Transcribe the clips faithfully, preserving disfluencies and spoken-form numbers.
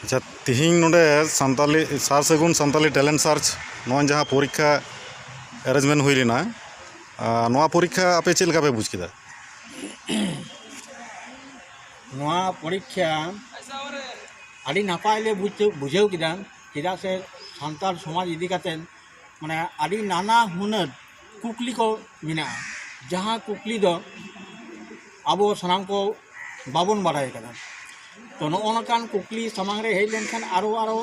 ᱟᱪᱪᱷᱟ, ᱛᱤᱦᱤᱧ ᱱᱚᱰᱮ ᱥᱟᱱᱛᱟᱞᱤ ᱥᱟᱨ ᱥᱟᱹᱜᱩᱱ ᱥᱟᱱᱛᱟᱞᱤ ᱴᱮᱞᱮᱱᱴ ᱥᱟᱨᱪ, ᱱᱚᱣᱟ ᱡᱟᱦᱟᱸ ᱯᱚᱨᱤᱠᱠᱷᱟ ᱮᱨᱮᱧᱡᱽᱢᱮᱱᱴ ᱦᱩᱭ ᱞᱮᱱᱟ, ᱟᱨ ᱱᱚᱣᱟ ᱯᱚᱨᱤᱠᱠᱷᱟ ᱟᱯᱮ ᱪᱮᱫ ᱞᱮᱠᱟ ᱯᱮ ᱵᱩᱡᱽ ᱠᱮᱫᱟ? ᱱᱚᱣᱟ ᱯᱚᱨᱤᱠᱠᱷᱟ ᱟᱹᱰᱤ ᱱᱟᱯᱟᱭ ᱞᱮ ᱵᱩᱡᱷᱟᱹᱣ ᱵᱩᱡᱷᱟᱹᱣ ᱠᱮᱫᱟ᱾ ᱪᱮᱫᱟᱜ ᱥᱮ ᱥᱟᱱᱛᱟᱲ ᱥᱚᱢᱟᱡᱽ ᱤᱫᱤ ᱠᱟᱛᱮ ᱢᱟᱱᱮ ᱟᱹᱰᱤ ᱱᱟᱱᱟ ᱦᱩᱱᱟᱹᱨ ᱠᱩᱠᱞᱤ ᱠᱚ ᱢᱮᱱᱟᱜᱼᱟ, ᱡᱟᱦᱟᱸ ᱠᱩᱠᱞᱤ ᱫᱚ ᱟᱵᱚ ᱥᱟᱱᱟᱢ ᱠᱚ ᱵᱟᱵᱚᱱ ᱵᱟᱲᱟᱭ ᱠᱟᱫᱟ᱾ ᱛᱚ, ᱱᱚᱜᱼᱚ ᱱᱚᱝᱠᱟᱱ ᱠᱩᱠᱞᱤ ᱥᱟᱢᱟᱝ ᱨᱮ ᱦᱮᱡ ᱞᱮᱱᱠᱷᱟᱱ ᱟᱨᱚ ᱟᱨᱚ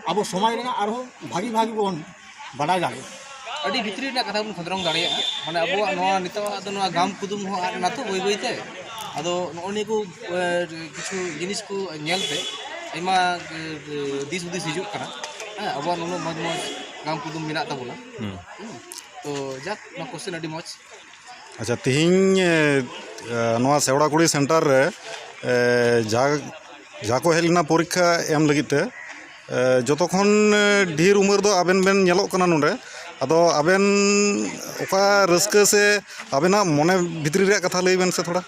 ᱟᱵᱚ ᱥᱚᱢᱟᱡᱽ ᱨᱮᱱᱟᱜ ᱟᱨᱦᱚᱸ ᱵᱷᱟᱹᱜᱤ ᱵᱷᱟᱹᱜᱤ ᱵᱚᱱ ᱵᱟᱰᱟᱭ ᱫᱟᱲᱮᱭᱟᱜᱼᱟ᱾ ᱟᱹᱰᱤ ᱵᱷᱤᱛᱨᱤ ᱨᱮᱱᱟᱜ ᱠᱟᱛᱷᱟ ᱵᱚᱱ ᱠᱷᱚᱸᱫᱽᱨᱚᱝ ᱫᱟᱲᱮᱭᱟᱜᱼᱟ᱾ ᱢᱟᱱᱮ ᱟᱵᱚᱣᱟᱜ ᱱᱚᱣᱟ ᱱᱤᱛᱚᱜ ᱫᱚ ᱱᱚᱣᱟ ᱜᱟᱢ ᱠᱩᱫᱩᱢ ᱦᱚᱸ ᱟᱫ ᱮᱱᱟ ᱛᱚ ᱵᱟᱹᱭ ᱵᱟᱹᱭ ᱛᱮ᱾ ᱟᱫᱚ ᱱᱚᱜᱼᱚ ᱱᱤᱭᱟᱹ ᱠᱚ ᱮ, ᱠᱤᱪᱷᱩ ᱡᱤᱱᱤᱥ ᱠᱚ ᱧᱮᱞ ᱛᱮ ᱟᱭᱢᱟ ᱮ, ᱫᱤᱥ ᱦᱩᱫᱤᱥ ᱦᱤᱡᱩᱜ ᱠᱟᱱᱟ᱾ ᱦᱮᱸ, ᱟᱵᱚᱣᱟᱜ ᱱᱩᱱᱟᱹᱜ ᱢᱚᱡᱽ ᱢᱚᱡᱽ ᱜᱟᱢ ᱠᱩᱫᱩᱢ ᱢᱮᱱᱟᱜ ᱛᱟᱵᱚᱱᱟ᱾ ᱦᱩᱸ᱾ ᱦᱩᱸ᱾ ᱛᱚ ᱡᱟᱠ, ᱱᱚᱣᱟ ᱠᱚᱥᱪᱮᱱ ᱟᱹᱰᱤ ᱢᱚᱡᱽ᱾ ᱟᱪᱪᱷᱟ, ᱛᱤᱦᱤᱧ ᱮ, ᱱᱚᱣᱟ ᱥᱮᱣᱲᱟᱠᱩᱲᱤ ᱥᱮᱱᱴᱟᱨ ᱨᱮ ᱮ, ᱡᱟ ᱡᱟ ᱠᱚ ᱦᱮᱡ ᱞᱮᱱᱟ ᱯᱚᱨᱤᱠᱠᱷᱟ ᱮᱢ ᱞᱟᱹᱜᱤᱫ ᱛᱮ, ᱮ, ᱡᱚᱛᱚ ᱠᱷᱚᱱ ᱮ, ᱰᱷᱮᱨ ᱩᱢᱮᱨ ᱫᱚ ᱟᱵᱮᱱ ᱵᱮᱱ ᱧᱮᱞᱚᱜ ᱠᱟᱱᱟ ᱱᱚᱰᱮ᱾ ᱟᱫᱚ ᱟᱵᱮᱱ ᱚᱠᱟ ᱨᱟᱹᱥᱠᱟᱹ ᱥᱮ ᱟᱵᱮᱱᱟᱜ ᱢᱚᱱᱮ ᱵᱷᱤᱛᱨᱤ ᱨᱮᱭᱟᱜ ᱠᱟᱛᱷᱟ ᱞᱟᱹᱭ ᱵᱮᱱ ᱥᱮ ᱛᱷᱚᱲᱟ᱾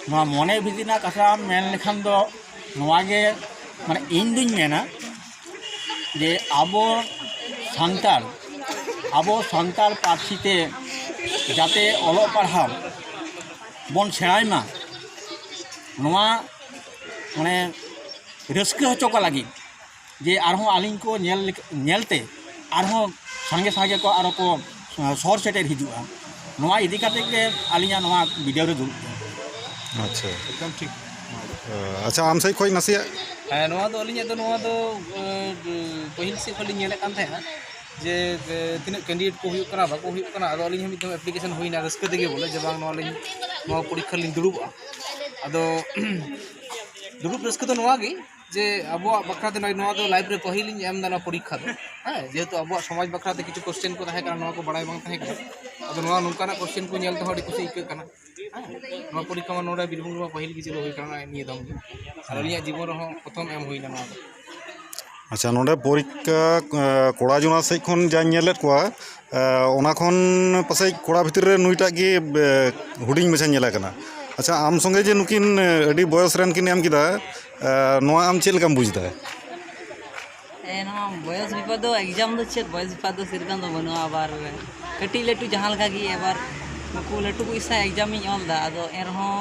ᱱᱚᱣᱟ ᱢᱚᱱᱮ ᱵᱷᱤᱛᱤᱨ ᱨᱮᱱᱟᱜ ᱠᱟᱛᱷᱟ ᱢᱮᱱ ᱞᱮᱠᱷᱟᱱ ᱫᱚ ᱱᱚᱣᱟ ᱜᱮ, ᱢᱟᱱᱮ, ᱤᱧ ᱫᱩᱧ ᱢᱮᱱᱟ ᱡᱮ ᱟᱵᱚ ᱥᱟᱱᱛᱟᱲ ᱟᱵᱚ ᱥᱟᱱᱛᱟᱲ ᱯᱟᱹᱨᱥᱤ ᱛᱮ ᱡᱟᱛᱮ ᱚᱞᱚᱜ ᱯᱟᱲᱦᱟᱣ ᱵᱚᱱ ᱥᱮᱬᱟᱭ ᱢᱟ, ᱱᱚᱣᱟ, ᱢᱟᱱᱮ, ᱨᱟᱹᱥᱠᱟᱹ ᱦᱚᱪᱚ ᱠᱚ ᱞᱟᱹᱜᱤᱫ ᱡᱮ ᱟᱨᱦᱚᱸ ᱟᱹᱞᱤᱧ ᱠᱚ ᱧᱮᱞ ᱞᱮᱠ- ᱧᱮᱞᱛᱮ ᱟᱨᱦᱚᱸ ᱥᱟᱸᱜᱮ ᱥᱟᱸᱜᱮ ᱠᱚ ᱟᱨᱚ ᱠᱚ ᱥᱚᱨ ᱥᱮᱴᱮᱨ ᱦᱤᱡᱩᱜᱼᱟ᱾ ᱱᱚᱣᱟ ᱤᱫᱤ ᱠᱟᱛᱮ ᱜᱮ ᱟᱹᱞᱤᱧᱟᱜ ᱱᱚᱣᱟ ᱵᱷᱤᱰᱤᱭᱳ ᱨᱮ ᱫᱩᱲᱩᱵ ᱠᱟᱱᱟ᱾ ᱟᱪᱪᱷᱟ᱾ ᱮᱠᱫᱚᱢ ᱴᱷᱤᱠ᱾ ᱟᱪᱪᱷᱟ, ᱟᱢ ᱥᱮᱫ ᱠᱷᱚᱱ ᱱᱟᱥᱮᱭᱟᱜ᱾ ᱦᱮᱸ, ᱱᱚᱣᱟ ᱫᱚ ᱟᱹᱞᱤᱧᱟᱜ ᱫᱚ ᱱᱚᱣᱟ ᱫᱚ ᱮ, ᱯᱟᱹᱦᱤᱞ ᱥᱮᱫ ᱠᱷᱚᱱ ᱞᱤᱧ ᱧᱮᱞᱮᱫ ᱠᱟᱱ ᱛᱟᱦᱮᱸᱫᱼᱟ ᱡᱮ ᱮ, ᱛᱤᱱᱟᱹᱜ ᱠᱮᱱᱰᱤᱰᱮᱴ ᱠᱚ ᱦᱩᱭᱩᱜ ᱠᱟᱱᱟ ᱵᱟᱠᱚ ᱦᱩᱭᱩᱜ ᱠᱟᱱᱟ᱾ ᱟᱫᱚ ᱟᱹᱞᱤᱧ ᱦᱚᱸ ᱢᱤᱫ ᱫᱷᱟᱣ ᱮᱯᱞᱤᱠᱮᱥᱚᱱ ᱦᱩᱭᱱᱟ ᱨᱟᱹᱥᱠᱟᱹ ᱛᱮᱜᱮ ᱵᱚᱞᱮ, ᱡᱮ ᱵᱟᱝ, ᱱᱚᱣᱟ ᱞᱤᱧ ᱱᱚᱣᱟ ᱯᱚᱨᱤᱠᱠᱷᱟ ᱞᱤᱧ ᱫᱩᱲᱩᱵᱚᱜᱼᱟ᱾ ᱟᱫᱚ ᱫᱩᱲᱩᱵ ᱨᱟᱹᱥᱠᱟᱹ ᱫᱚ ᱱᱚᱣᱟ ᱜᱮ ᱡᱮ ᱟᱵᱚᱣᱟᱜ ᱵᱟᱠᱷᱨᱟ ᱛᱮ ᱱᱚᱜᱼᱚᱭ ᱱᱚᱣᱟ ᱫᱚ ᱞᱟᱭᱤᱯᱷ ᱨᱮ ᱯᱟᱹᱦᱤᱞ ᱤᱧ ᱮᱢ ᱮᱫᱟ ᱱᱚᱣᱟ ᱯᱚᱨᱤᱠᱠᱷᱟ ᱫᱚ᱾ ᱦᱮᱸ, ᱡᱮᱦᱮᱛᱩ ᱟᱵᱚᱣᱟᱜ ᱥᱚᱢᱟᱡᱽ ᱵᱟᱠᱷᱨᱟ ᱛᱮ ᱠᱤᱪᱷᱩ ᱠᱚᱥᱪᱮᱱ ᱠᱚ ᱛᱟᱦᱮᱸ ᱠᱟᱱᱟ, ᱱᱚᱣᱟ ᱠᱚ ᱵᱟᱲᱟᱭ ᱵᱟᱝ ᱛᱟᱦᱮᱸ ᱠᱟᱱᱟ᱾ ᱟᱫᱚ ᱱᱚᱣᱟ ᱱᱚᱝᱠᱟᱱᱟᱜ ᱠᱚᱥᱪᱮᱱ ᱠᱚ ᱧᱮᱞ ᱛᱮᱦᱚᱸ ᱟᱹᱰᱤ ᱠᱩᱥᱤ ᱟᱹᱭᱠᱟᱹᱜ ᱠᱟᱱᱟ᱾ ᱦᱮᱸ, ᱱᱚᱣᱟ ᱯᱚᱨᱤᱠᱠᱷᱟ ᱢᱟ ᱱᱚᱰᱮ ᱵᱤᱨᱵᱷᱩᱢ ᱨᱮᱢᱟ ᱯᱟᱹᱦᱤᱞ ᱜᱮ ᱪᱟᱹᱞᱩ ᱦᱩᱭ ᱠᱟᱱᱟ ᱱᱤᱭᱟᱹ ᱫᱚᱢ ᱜᱮ᱾ ᱟᱨ ᱟᱹᱞᱤᱧᱟᱜ ᱡᱤᱵᱚᱱ ᱨᱮᱦᱚᱸ ᱯᱨᱚᱛᱷᱚᱢ ᱮᱢ ᱦᱩᱭᱱᱟ ᱱᱚᱣᱟ ᱫᱚ᱾ ᱟᱪᱪᱷᱟ, ᱱᱚᱰᱮ ᱯᱚᱨᱤᱠᱠᱷᱟ ᱮ, ᱠᱚᱲᱟ ᱡᱚᱱᱟ ᱥᱮᱫ ᱠᱷᱚᱱ ᱡᱟᱧ ᱧᱮᱞᱮᱫ ᱠᱚᱣᱟ, ᱮ, ᱚᱱᱟ ᱠᱷᱚᱱ ᱯᱟᱥᱮᱡ ᱠᱚᱲᱟ ᱵᱷᱤᱛᱤᱨ ᱨᱮ ᱱᱩᱭᱴᱟᱜ ᱜᱮ ᱮ, ᱦᱩᱰᱤᱧ ᱢᱟᱪᱷᱟ ᱧᱮᱞ ᱟᱠᱟᱱᱟ᱾ ᱟᱪᱪᱷᱟ, ᱟᱢ ᱥᱚᱸᱜᱮ ᱡᱮ ᱱᱩᱠᱤᱱ ᱟᱹᱰᱤ ᱵᱚᱭᱚᱥ ᱨᱮᱱ ᱠᱤᱱ ᱮᱢ ᱠᱮᱫᱟ, ᱱᱚᱣᱟ ᱟᱢ ᱪᱮᱫ ᱞᱮᱠᱟᱢ ᱵᱩᱡᱽ ᱮᱫᱟ? ᱮ, ᱱᱚᱣᱟ ᱵᱚᱭᱚᱥ ᱵᱮᱯᱟᱨ ᱫᱚ, ᱮᱠᱡᱟᱢ ᱫᱚ ᱪᱮᱫ ᱵᱚᱭᱚᱥ ᱵᱮᱯᱟᱨ ᱫᱚ ᱥᱮᱨᱚᱠᱚᱢ ᱫᱚ ᱵᱟᱹᱱᱩᱜᱼᱟ᱾ ᱟᱵᱟᱨ ᱠᱟᱹᱴᱤᱡ ᱞᱟᱹᱴᱩ ᱡᱟᱦᱟᱸ ᱞᱮᱠᱟ ᱜᱮ, ᱟᱵᱟᱨ ᱱᱩᱠᱩ ᱞᱟᱹᱴᱩ ᱠᱚ ᱥᱟᱶ ᱮᱠᱡᱟᱢ ᱤᱧ ᱚᱞ ᱮᱫᱟ, ᱟᱫᱚ ᱮᱱᱨᱮᱦᱚᱸ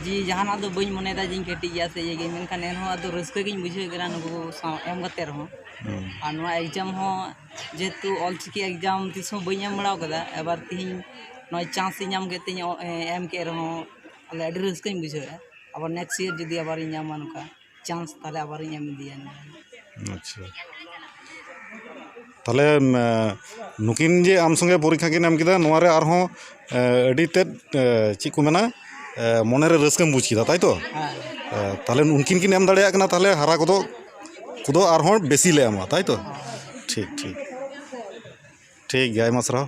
ᱡᱮ ᱡᱟᱦᱟᱱᱟᱜ ᱫᱚ ᱵᱟᱹᱧ ᱢᱚᱱᱮᱭᱮᱫᱟ ᱡᱮ ᱤᱧ ᱠᱟᱹᱴᱤᱡ ᱜᱮᱭᱟ ᱥᱮ ᱤᱭᱟᱹ ᱜᱮ, ᱢᱮᱱᱠᱷᱟᱱ ᱮᱱᱨᱮᱦᱚᱸ ᱟᱫᱚ ᱨᱟᱹᱥᱠᱟᱹ ᱜᱤᱧ ᱵᱩᱡᱷᱟᱹᱣᱮᱫ ᱠᱟᱱᱟ ᱱᱩᱠᱩ ᱥᱟᱶ ᱮᱢ ᱠᱟᱛᱮ ᱨᱮᱦᱚᱸ᱾ ᱦᱩᱸ᱾ ᱟᱨ ᱱᱚᱣᱟ ᱮᱠᱡᱟᱢ ᱦᱚᱸ ᱡᱮᱦᱮᱛᱩ ᱚᱞᱪᱤᱠᱤ ᱮᱠᱡᱟᱢ ᱛᱤᱥ ᱦᱚᱸ ᱵᱟᱹᱧ ᱮᱢ ᱵᱟᱲᱟ ᱟᱠᱟᱫᱟ, ᱮᱵᱟᱨ ᱛᱤᱦᱤᱧ ᱱᱚᱜᱼᱚᱭ ᱪᱟᱱᱥ ᱤᱧ ᱧᱟᱢ ᱠᱮᱫ ᱛᱤᱧ ᱮᱢ ᱠᱮᱫ ᱨᱮᱦᱚᱸ, ᱟᱞᱮ ᱟᱹᱰᱤ ᱨᱟᱹᱥᱠᱟᱹᱧ ᱵᱩᱡᱷᱟᱹᱣᱮᱫᱼᱟ᱾ ᱟᱵᱟᱨ ᱱᱮᱠᱥᱴ ᱤᱭᱟᱨ ᱡᱩᱫᱤ ᱟᱵᱟᱨᱤᱧ ᱧᱟᱢᱟ ᱱᱚᱝᱠᱟ ᱪᱟᱱᱥ, ᱛᱟᱦᱚᱞᱮ ᱟᱵᱟᱨᱤᱧ ᱮᱢ ᱤᱫᱤᱭᱟ᱾ ᱟᱪᱪᱷᱟ, ᱛᱟᱦᱚᱞᱮ, ᱮ, ᱱᱩᱠᱤᱱ ᱡᱮ ᱟᱢ ᱥᱚᱸᱜᱮ ᱯᱚᱨᱤᱠᱠᱷᱟ ᱠᱤᱱ ᱮᱢ ᱠᱮᱫᱟ, ᱱᱚᱣᱟ ᱨᱮ ᱟᱨᱦᱚᱸ, ᱮ, ᱟᱹᱰᱤ ᱛᱮᱫ, ᱮ, ᱪᱮᱫ ᱠᱚ ᱢᱮᱱᱟ, ᱮ, ᱢᱚᱱᱮᱨᱮ ᱨᱟᱹᱥᱠᱟᱹᱢ ᱵᱩᱡᱽ ᱠᱮᱫᱟ, ᱛᱟᱭ ᱛᱚ? ᱦᱮᱸ᱾ ᱮ, ᱛᱟᱦᱚᱞᱮ ᱩᱱᱠᱤᱱ ᱠᱤᱱ ᱮᱢ ᱫᱟᱲᱮᱭᱟᱜ ᱠᱟᱱᱟ, ᱛᱟᱦᱚᱞᱮ ᱦᱟᱨᱟ ᱠᱚᱫᱚ, ᱠᱚᱫᱚ ᱟᱨᱦᱚᱸ ᱵᱮᱥᱤ ᱞᱮ ᱮᱢᱟ, ᱛᱟᱭ ᱛᱚ? ᱦᱮᱸ᱾ ᱴᱷᱤᱠ, ᱴᱷᱤᱠ᱾ ᱴᱷᱤᱠ ᱜᱮᱭᱟ, ᱟᱭᱢᱟ ᱥᱟᱨᱦᱟᱣ᱾